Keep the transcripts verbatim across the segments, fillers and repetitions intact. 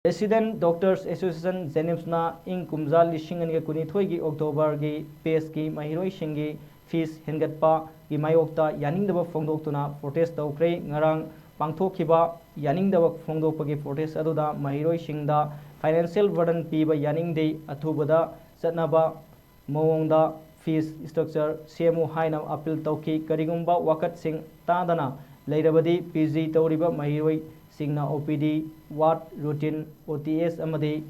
Resident Doctors Association, JANIMSꯅ ꯏꯪ ꯀꯨꯝꯖꯥ ꯂꯤꯁꯤꯡ ꯑꯅꯤꯒ ꯀꯨꯟꯅꯤꯊꯣꯏꯒꯤ ꯑꯣꯛꯇꯣꯕꯔꯒꯤ batchꯀꯤ ꯃꯍꯩꯔꯣꯏꯁꯤꯡꯒꯤ fees ꯍꯦꯟꯒꯠꯄꯒꯤ ꯃꯥꯌꯣꯛꯇ ꯌꯥꯅꯤꯡꯗꯕ ꯐꯣꯡꯗꯣꯛꯇꯨꯅ protest ꯇꯧꯈ꯭ꯔꯦ꯫ ꯉꯔꯥꯡ ꯄꯥꯡꯊꯣꯛꯈꯤꯕ ꯌꯥꯅꯤꯡꯗꯕ ꯐꯣꯡꯗꯣꯛꯄꯒꯤ protest ꯑꯗꯨꯗ ꯃꯍꯩꯔꯣꯏꯁꯤꯡꯗ financial burden ꯄꯤꯕ ꯌꯥꯅꯤꯡꯗꯦ, ꯑꯊꯨꯕꯗ ꯆꯠꯅꯕ ꯃꯑꯣꯡꯗ fees structure ꯁꯦꯝꯃꯨ ꯍꯥꯏꯅ appeal ꯇꯧꯈꯤ꯫ ꯀꯔꯤꯒꯨꯝꯕ ꯋꯥꯀꯠꯁꯤꯡ ꯇꯥꯗꯅ ꯂꯩꯔꯕꯗꯤ, PG ꯇꯧꯔꯤꯕ ꯃꯍꯩꯔꯣꯏꯁꯤꯡꯅ OPD, ward, routine, OTS ꯑꯃꯗꯤ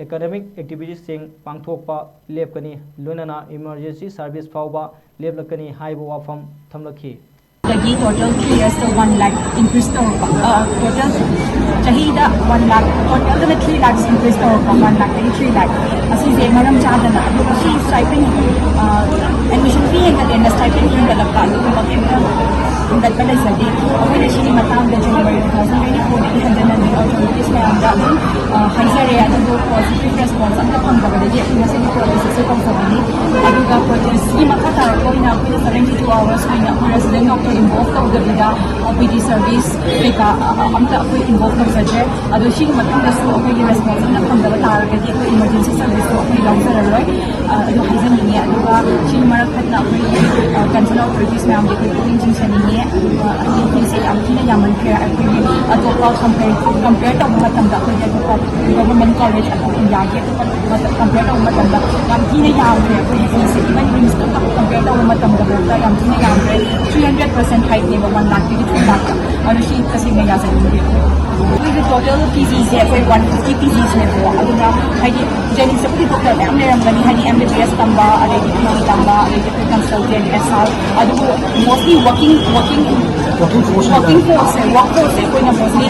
academic activitiesꯁꯤꯡ ꯄꯥꯡꯊꯣꯛꯄ ꯂꯦꯞꯀꯅꯤ, ꯂꯣꯏꯅꯅ emergency service ꯐꯥꯎꯕ ꯂꯦꯞꯂꯛꯀꯅꯤ ꯍꯥꯏꯕ ꯋꯥꯐꯝ ꯊꯝꯂꯛꯈꯤ꯫ ꯗꯒꯤ total three yearsꯇ one lakh increase ꯇꯧꯔꯛꯄ, total ꯆꯍꯤꯗ one lakh, totalꯗꯅ three lakhs increase ꯇꯧꯔꯛꯄ, one lakhꯇꯒꯤ three lakh꯫ ꯑꯁꯤꯁꯦ ꯃꯔꯝ ꯆꯥꯗꯅ, ꯑꯗꯨꯒ ꯁꯤ stipend, admission fee ꯍꯦꯟꯒꯠꯂꯦꯅ stipend ꯍꯦꯟꯒꯠꯂꯛꯄ, ꯑꯗꯨꯒꯨꯝꯕ ꯀꯩꯝꯇ ꯍꯦꯟꯒꯠꯄ ꯂꯩꯖꯗꯦ꯫ ꯑꯩꯈꯣꯏꯅ ꯁꯤꯒꯤ ꯃꯇꯥꯡꯗ January two thousand twenty fourꯗꯒꯤ ꯍꯟꯖꯟ ꯍꯟꯖꯟ authorities ꯃꯌꯥꯝꯗ ꯑꯗꯨꯝ ꯍꯥꯏꯖꯔꯦ, ꯑꯗꯨꯕꯨ positive response ꯑꯝꯇ ꯐꯪꯗꯕꯗꯒꯤ ꯑꯩꯈꯣꯏ ꯉꯁꯤꯒꯤ protest ꯑꯁꯤ ꯇꯧꯖꯕꯅꯤ꯫ ꯑꯗꯨꯒ protestꯀꯤ ꯃꯈꯥ ꯇꯥꯔꯛꯄ ꯑꯣꯏꯅ ꯑꯩꯈꯣꯏꯅ seventy two hours ꯑꯣꯏꯅ ꯑꯩꯈꯣꯏ resident doctor involve ꯇꯧꯗꯕꯤꯗ OPD service ꯀꯩꯀꯥ ꯑꯝꯇ ꯑꯩꯈꯣꯏ involve ꯇꯧꯖꯗ꯭ꯔꯦ꯫ ꯑꯗꯣ ꯁꯤꯒꯤ ꯃꯇꯨꯡꯗꯁꯨ ꯑꯩꯈꯣꯏꯒꯤ response ꯑꯝꯇ ꯐꯪꯗꯕ ꯇꯥꯔꯒꯗꯤ ꯑꯩꯈꯣꯏ emergency serviceꯇꯣ ꯑꯩꯈꯣꯏ ꯂꯧꯖꯔꯔꯣꯏ꯫ ꯑꯗꯨ ꯍꯥꯏꯖꯅꯤꯡꯉꯦ꯫ ꯑꯗꯨꯒ ꯁꯤꯒꯤ ꯃꯔꯛ ꯊꯠꯅ ꯑꯩꯈꯣꯏꯒꯤ concerned authorities ꯃꯌꯥꯝꯒꯤ ꯑꯩꯈꯣꯏ ꯄꯨꯛꯅꯤꯡ ꯆꯤꯡꯁꯤꯟꯅꯤꯡꯉꯦ꯫ ꯑꯗꯨꯒ ꯑꯩꯈꯣꯏꯒꯤꯁꯦ ꯌꯥꯝ ꯊꯤꯅ ꯌꯥꯝꯃꯟꯈ꯭ꯔꯦ꯫ ꯑꯩꯈꯣꯏꯒꯤ ꯑꯇꯣꯞꯄ compare compare ꯇꯧꯕ ꯃꯇꯝꯗ, ꯑꯩꯈꯣꯏꯒꯤ ꯑꯇꯣꯞꯄ government college ꯑꯇꯣꯞꯄ Indiaꯒꯤ ꯑꯇꯣꯞꯄ compare ꯇꯧꯕ ꯃꯇꯝꯗ ꯌꯥꯝ ꯊꯤꯅ ꯌꯥꯝꯈ꯭ꯔꯦ꯫ ꯑꯩꯈꯣꯏꯒꯤ feesꯁꯦ even RIMSꯀ compare ꯇꯧꯕ ꯃꯇꯝꯗ ꯐꯥꯎꯗ ꯌꯥꯝ ꯊꯤꯅ ꯌꯥꯝꯈ꯭ꯔꯦ꯫ Three hundred percent hikeꯅꯦꯕ, one lakhꯇꯒꯤ three lakhꯇ꯫ ꯑꯗꯨ ꯁꯤ ꯇꯁꯦꯡꯅ ꯌꯥꯖꯅꯤꯡꯗꯦ꯫ ꯑꯩꯈꯣꯏꯒꯤ total PGꯁꯦ ꯑꯩꯈꯣꯏ one fifty PGꯁꯤꯅꯦꯕꯀꯣ꯫ ꯑꯗꯨꯅ ꯍꯥꯏꯗꯤ JANIMSꯇꯕꯨꯗꯤ doctor ꯃꯌꯥꯝ ꯂꯩꯔꯝꯒꯅꯤ, ꯍꯥꯏꯗꯤ MBBS ꯇꯝꯕ, ꯑꯗꯩꯗꯤ PG ꯇꯝꯕ, ꯑꯗꯩꯗꯤ ꯑꯩꯈꯣꯏ consultant, SR, ꯑꯗꯨꯕꯨ mostly working working working force working forceꯁꯦ, workforceꯁꯦ ꯑꯩꯈꯣꯏꯅ mostly